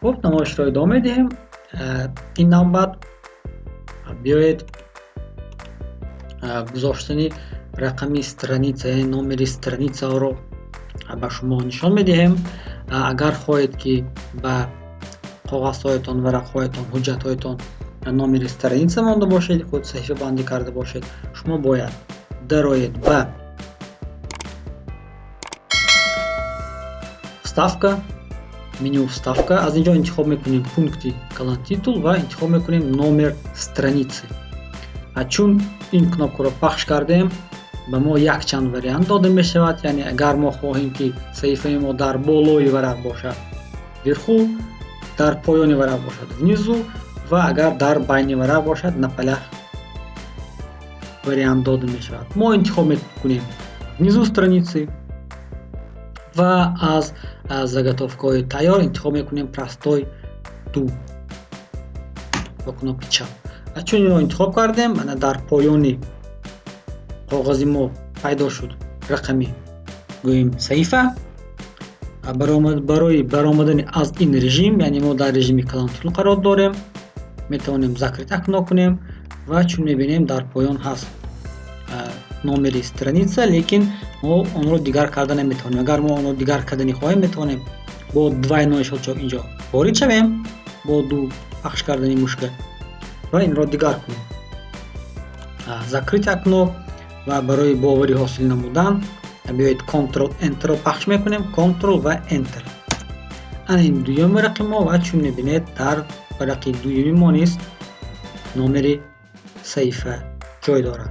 Хуб, намоишро идома медиҳем. Ин навбат биёед, гузоштани рақами страница, яъне номери страницаро ба шумо нишон медиҳем. Агар хоҳед, ки ба коғазҳоятон, варақҳоятон, ҳуҷҷатҳоятон номери страница монда бошед, худ саҳифабандӣ карда бошед, шумо бояд дароед ба «Вставка», меню «Вставка». Аз ин ҷо интихоб мекунем пункти «Колонтитул» ва интихоб мекунем «Номер страницы». Чун ин кнопкаро пахш кардем, ба мо якчанд вариант дода мешавад. Яъне агар мо хоҳем, ки саҳифаи мо дар болои варақ бошад, «Вверху», дар поёни варақ бошад, «Внизу» ва агар дар байни варақ бошад, «На полях» вариант дода мешавад. Мо интихоб мекунем «Внизу страницы» ва аз заготовкаҳои тайёр интихоб мекунем «Простой ду» бо кнопки чап. Чун инро интихоб кардем, ана дар поёни коғази мо пайдо шуд рақами, гӯем, саҳифа. Барои баромадани аз ин режим, яъне мо дар режими колонтитул қарор дорем, метавонем «Закрыть окно» кунем. Ва чун мебинем, дар поён ҳаст номери страница, лекин мо онро дигар карда наметавонем. Агар мо онро дигар кардани хоҳем, метавонем бо двойной щелчок инҷо ворид шавем, бо ду пахш кардани мушка, ва инро дигар кунем. «Закрыть окно». Ва барои боварӣ ҳосил намудан биёед, Ctrl Enter пахш мекунем, Ctrl ва Enter. Ана ин дуюми варақи мо. Ва чун мебинед, дар варақи дуюми мо низ номери саҳифа ҷой дорад.